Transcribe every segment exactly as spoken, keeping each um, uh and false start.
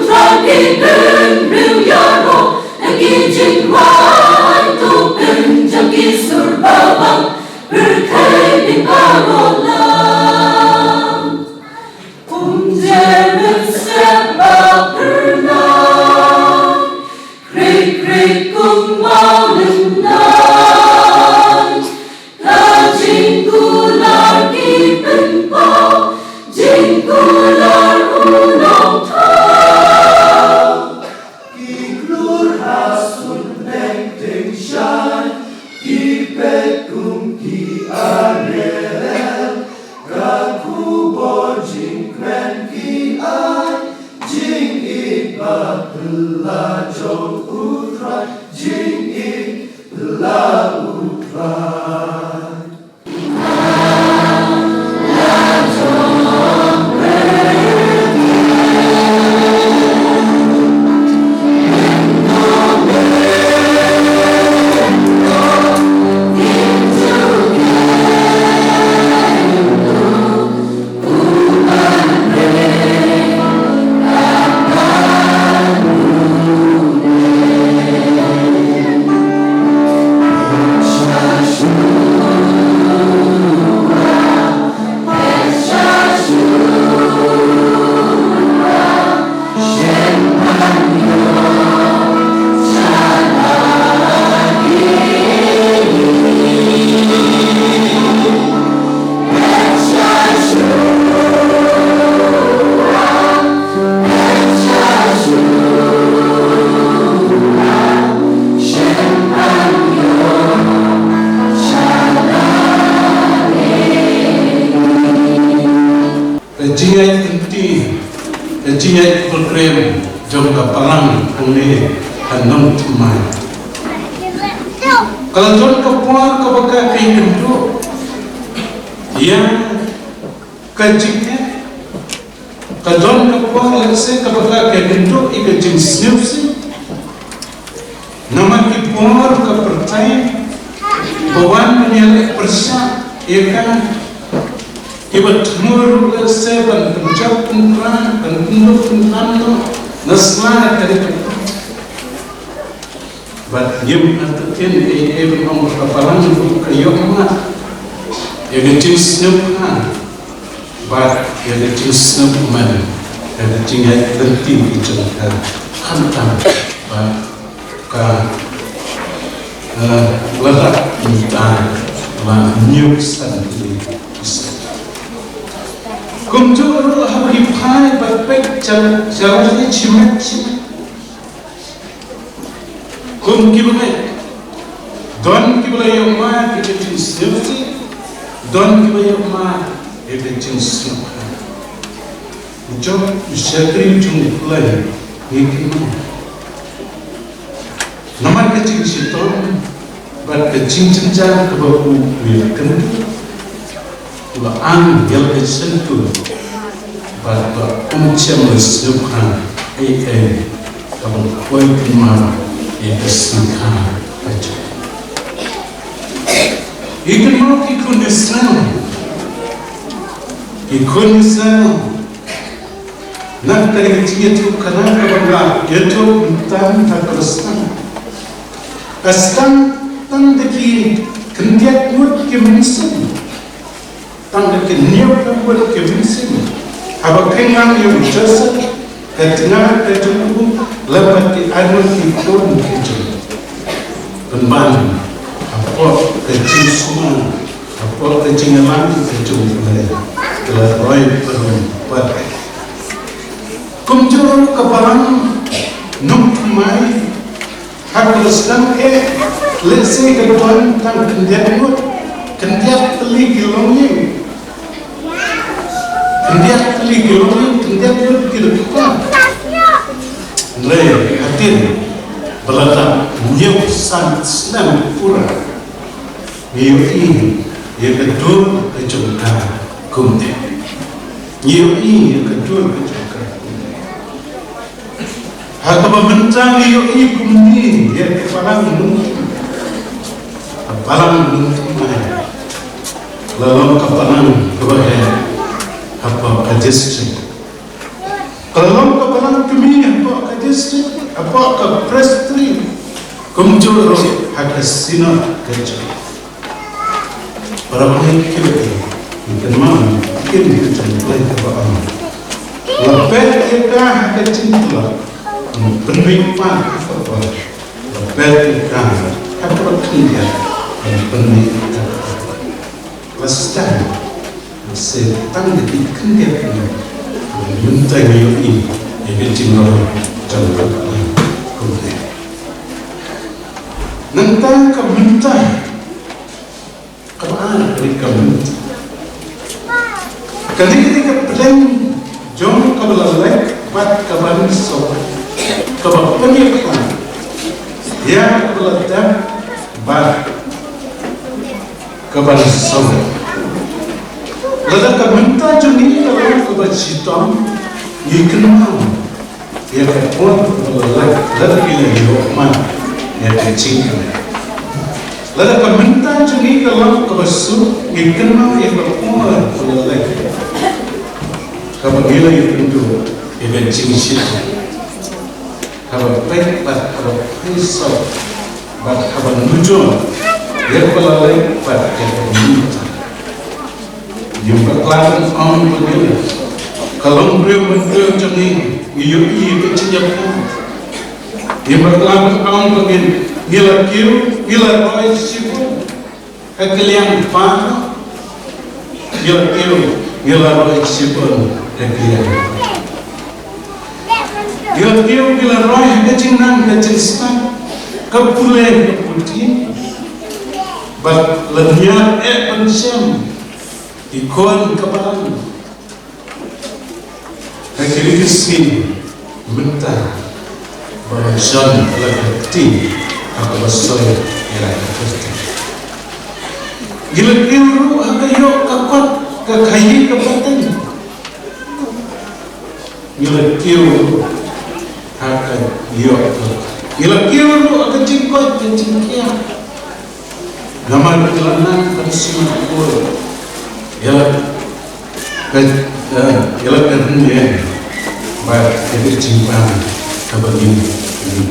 Trai ki briew ïaroh na ki jingrwai, to pynjah ki sur ba bang, pyrkhei ïa ka ro lang. Kum jer mynstep ba pyrnai, krik krik kum maw lynnai. Ka jingkular ki pynpaw, jingkular u nongthaw. Ki klur ha sun bneng tyngshaiñ, ki peit kum ki anghel. Ka khubor jingkren ki ai, jingïeit ba phylla jong U Trai, jingïeit phylla U Trai. Ka jingïaid lynti, ka jingïaid program jong ka balang hangne ha Nongthymmai. Ka la don ka por kaba ka ïakynduh ïa ka jingeh. Ka don ka por lehse kaba ka ïakynduh ïa ka jingsngewsih. Namar ki por ka pyrthei ba wan ban ïaleh pyrshah ïa ka. Kiba thmu ruh lehse ban pynjop pynpra, ban pynduh pynpra noh na sla ka dei ka por. Bad ngim artatien ei ei ban ong ba ka balang ruh ka ïoh mad ïa ka jingsngewbha bad ïa ka jingsngewkmen, ïa ka jingïaid lynti ki jong ka, khamtam ba ka, eh, la dap mynta la hynñiew san tylli ki snem. Kumjuh ruh haba ngi phai bad peit, sa, sa shimet shimet. Kum kiba ngeit, don kiba la ïoh mad ïa ka jingsngewsih, don kiba ïoh mad ïa ka jingsngewbha. U Job, u shakri jong U Blei, ngi kynmaw. Namar ka jingshitom bad ka jingjynjar kaba u ïakynduh, u la ang ïa la ka shyntur bad ba um shym la sngewbha ei ei kaba poi kynmaw ïa ka sngi ka jong. Ngi kynmaw ki khun Israel, ki khun Israel. Na ka dei ka jingïathuhkhana kaba nga ïathuh mynta ha ka sdang. Ka sdang tang da ki khyndiat ngut ki mynsiem. Tang da ki hynñiew ngut ki mynsiem. Haba pynlong ïa u Joseph, ka tnga ka jong u, lem bad ki arngut ki khun ki jong u. Pynban hapoh ka jingsumar, hapoh ka jingïalam ka jong U Blei, ka la roi parom bad kumjuh ruh ka balang Nongthymmai, ha ka la sdang eh, lehse ka don tang khyndiat ngut, khyndiat tylli ki longïing. Khyndiat tylli ki longïing, khyndiat ngut ki la kut. Hynrei hadien ba la dap hynñiew san snem pura, ngi ïohi ïa ka dur ka jong ka kumne. Ngi ïohi ïa ka dur ka jong ka kumne. Ha kaba mynta ngi ïohi kumne ïa ka balang Nongthymmai. Ka balang Nongthymmai la long ka balang kaba heh hapoh ka district. Ka la long ka balang kmie Hapoh ka presbytery, kumjuh ruh ha ka synod ka jong. Para bangeit kiba ïeit, ngi kynmaw ïa ki ktien ka jong U Blei kaba ong, la peit ïa ka ha ka jingtlot, ym pynmih pat ha ka por. La peit ïa ka ha kaba khyndiat, ym pynmih ha ka por. La sdang, la sdang tang da ki khyndiat minit. Mynta ngi ïohi ïa ka jingroi jong ka Blei kumne. Nangta ka mynta, kaba ar ka dei ka mynta. Ka dei ka dei ka pdeng jong kaba la leit bad kaban sawai, kaba pynïaid ïa kaba la dep bad kaban sawai. Lada ka mynta jong ngi ka long kaba shitom, ngi kynmaw ïa ka por kaba la leit, lada ngi la ïoh ma ïa ka jingkmen. Lada ka mynta jong ngi ka long kaba suk, ngi kynmaw ïa ka por kaba la leit, kaba ngi la ïakynduh ïa ka jingshitom. Haba peit bad haba peit sawai bad haba nujor ïa kaba la leit bad ïa kaba mynta. Ngim bakla ban ong ba ngi, ka longbriew ban briew jong ngi, ngi ïohi ïa ka jingïapher. Ngim bakla ban ong ba ngi, ngi la kiew, ngi la roi shibun ha ka liang baroh. Ngi la kiew, ngi la roi shibun ha ka liang. Ngi la kiew, ngi la roi ha ka jingnang, ka jingstad, ka pule, ka puthi. Bad la ñiar eh ban shem ki khun ka balang. Ha kine ki sngi mynta ba la jan la ka kti ha kaba soi ïa la ka kti. Ngi la kiew ruh ha ka ïoh ka kot ka khaïi ka pateng. Ngi la kiew ruh ha ka ïoh ka, ngi la kiew ruh ha ka jingkoit ka jingkhiah. Namar ngi la nang ban sngewthuh ïa la ka, eh, ïa la ka rynïeng bad ka jingbam kaba ngi, ngi,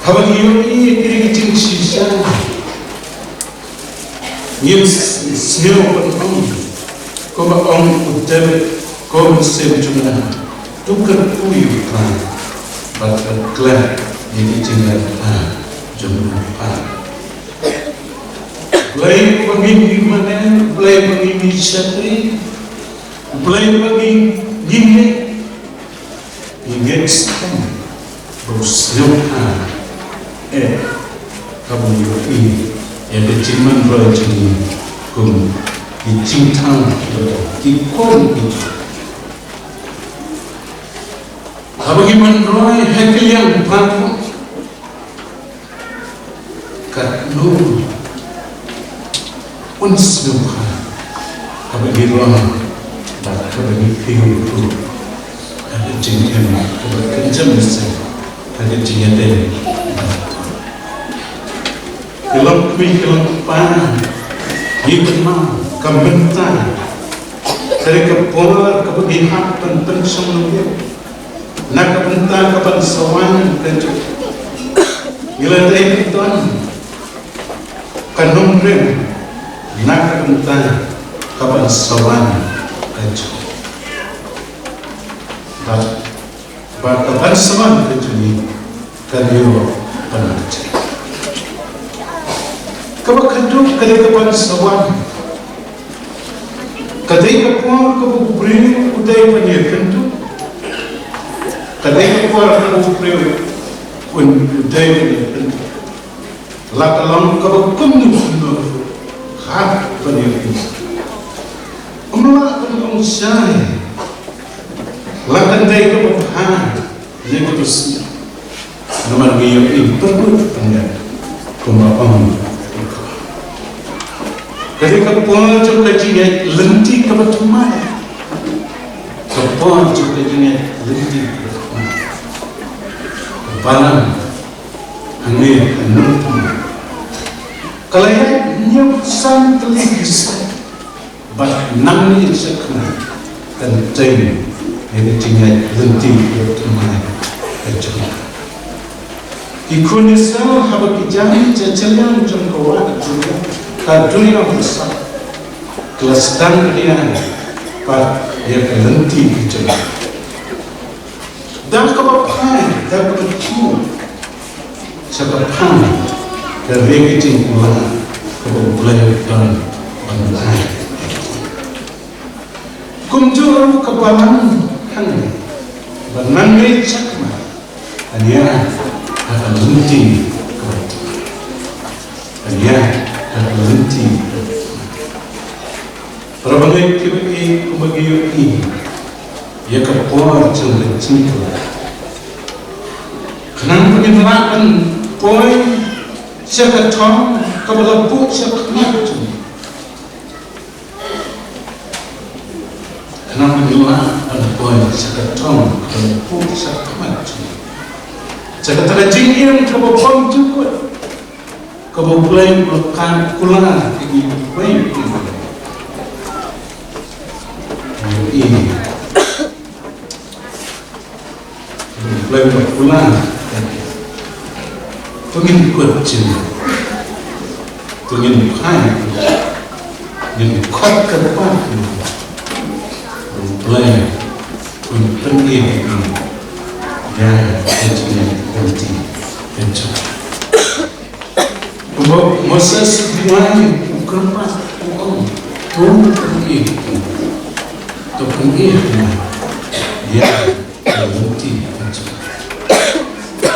haba ngi ïohi ïa kine ki jingshisha, ngin s-, sngew ban ong kumba ong u David, ko mynsiem jong nga, to kyrkhu ïa U Trai bad klet ïa ki jingleh jong U Trai. Blei ba ngi mane, Blei ba ngi shakri, Blei ba ngi ngeit, ngi ngeit skhem ba u sngewbha eh, kaba u ïohi ïa ka jingman roi jong ngi kum ki jingthaw ki khun ki jong. Haba ngi man roi ha ka liang baroh, katno un sngewbha haba ngi roi bad haba ngi kiew ruh ha ka jingim kaba kynja mynsiem, ha ka jingïadei. Ki long kmie, ki long kpa, ngi kynmaw ka mynta ka dei ka por kaba ngi hap ban pynshong nongwei na ka bynta ka ban sa wan ka juk. Ngi la dei ban don ka nongrim na ka bynta ka ban sa wan ka juk. Bad ba ka ban sa wan ka jong ngi kan ïoh ban ïeit. Kaba khatduh ka dei ka ban sa wan. Ka dei ka por kaba u briew u dei ban ïakynduh. Ka dei ka por kaba u briew u dei ban ïakynduh. La ka long kaba kumno kumno ruh, hap ban ïakynduh. Ym lah ban ong shai la kan dei kaba bha ne kaba sniew. Namar ngi ïohi pynbeit pynbeit kumba ong. Ka dei ka por jong ka jingïaid lynti kaba thymmai. Ka por jong ka jingïaid lynti kaba thymmai. Ka balang hangne ha Nongpoh ka la ïaid hynñiew san tylli ki snem. Bad nangne sha khmat kan tei Ïa ka jingïaid lynti ïa u thymmai ka jong nga. Ki khun Israel haba ki jan sha shiliang jong ka wah ka duriaw, ka duriaw ka sah, ki la sdang ïa ka, ïa ka lynti ka jong nga. Da kaba phai, da kaba jngoh, sha ka phang, ka ri ka jingkular, kaba U Blei u don ban ai. Kumjuh ruh ka balang hangne, ba nangne shakhmat, kan ïaid ha ka lynti kaba thymmai. Kan ïaid ha ka lynti kaba thymmai. Para bangeit kiba ïeit, kumba ngi ïohi ïa ka por jong ka jingkular, khnang ba ngin lah ban poi sha ka thong kaba la buh sha khmat jong ngi. Khnang ba ngin lah ban poi sha ka thong kaba la buh sha khmat jong ngi, sha kata ka jingim kaba bymjukut, kaba U Blei u la kular ïa ngi uwei uwei. Ïa ngi. Blei ba kular. To ngin kut jingmut, to ngin phai, ngin khot kyrpad. Blei un pyni ïa ka jingïaid lynti ka jong ngi. Kumba u Moses u duwai, u kyrpad, u ong, to pyni, to pyni ïa ka lynti ka jong ngi.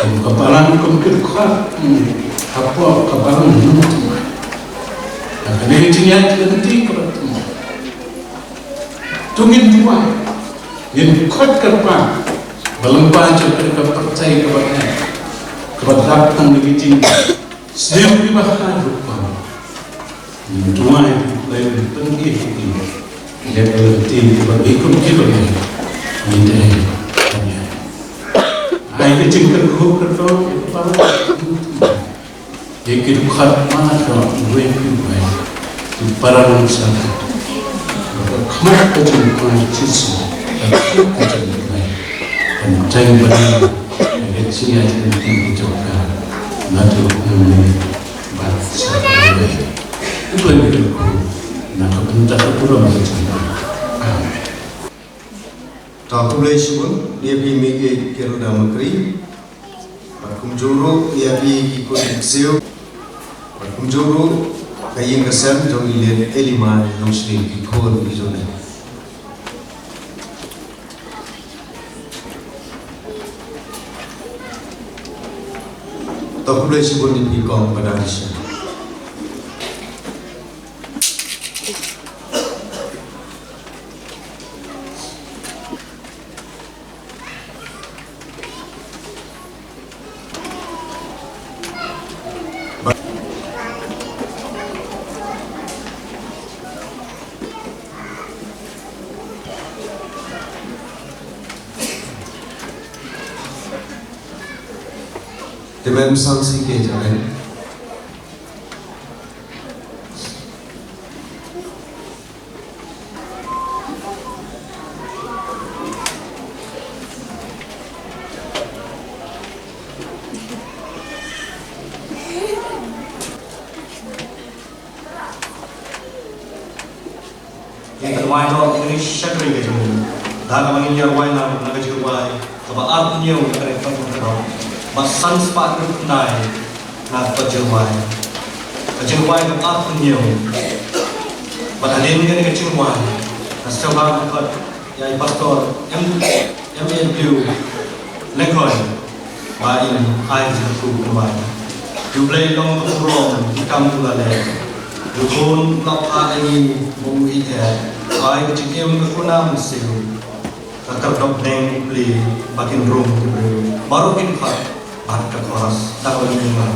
Kum ka balang, kum ki dkhot hapoh ka balang nongthymmai, ha kane ka jingïaid lynti kaba thymmai. To ngin duwai, ngin khot kyrpad ba lyngba jong kane ka pyrthei kaba heh, kaba dap tang da ki jing sniew kiba ha rukom. Ngin duwai ba U Blei un pyni ïa ngi ïa ka lynti kaba ngi kum kiba ngi, ngin ïai, ai ka jingkyrkhu kyrdoh ïa ka balang, ïa ki dkhot, ma ka uwei pa uwei, ki para nongshakri. Ba ka khmat ka jong U Trai Jisu, ka khmat ka jong U Trai, kan jai bynta ïa ka jingïaid lynti ka jong ka, naduh mynne bad sha kawei. U Blei un kyrkhu na ka bynta ka burom ka jong U. Amen. To khublei shibun ïa phi, mei Kiruda Makri. Bad kumjuh ruh ïa phi ki khun ki ksiew. Bad kumjuh ruh ka ïing ka sem jong i Late Elimai Nongshning, ki khun ki jong i. To khublei shibun ïa phi kong Patricia. Te men sang si ke jaren. Ïa ka rwai noh ïa ka ri shakri ka jong u. Da kaba ngin ïa rwai na ka jingrwai kaba arphew hynñiew na ka record ka dok. Ba san spah hynriew khyndai na ka jingrwai. Ka jingrwai kaba arphew hynñiew. Ba hadien kane ka jingrwai, nga sngewbha ban khot ïa i Pastor M, M A W Lyngkhoi ba in ai ka jingkyrkhu ban rwai. U Blei long ka burom, ki kam u la leh. U khun u la phah ïa ngi ba u ïeit eh. Ai ka jingim ka khun mynsiem. Ka kyrdoh bneng u plie ba kin rung ki briew. Baroh kin khot bad ka chorus. Da kaba ngin ïa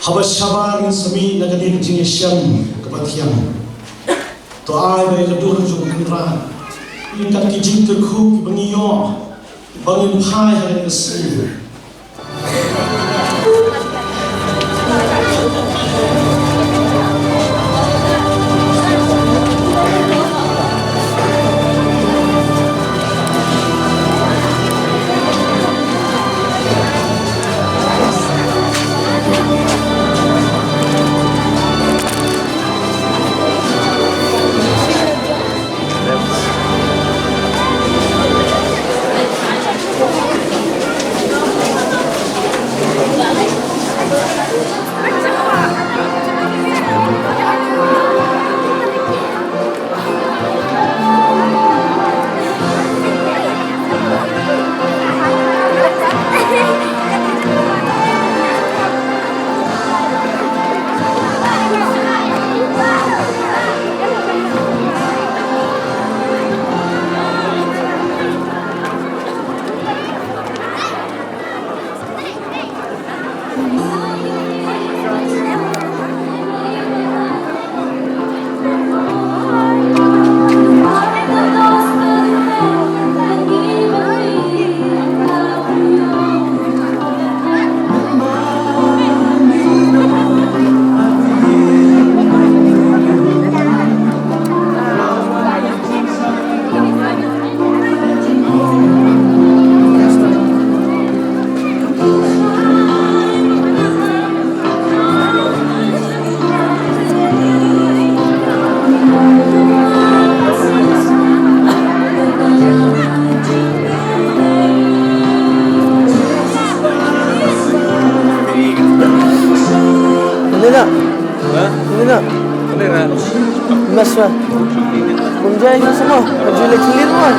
Haba shabar ngin sa mih na kane ka jingïashem kaba thiang, to ai ba ïa ka dur jong U Kynrad, ïa kat ki jingkyrkhu kiba ngi ïoh, ba ngin phai ha kane ka sngi. Lena. Ha? Lena. Lena. Mas, wa. Kumjai na semua. Baju lagi clear, wa.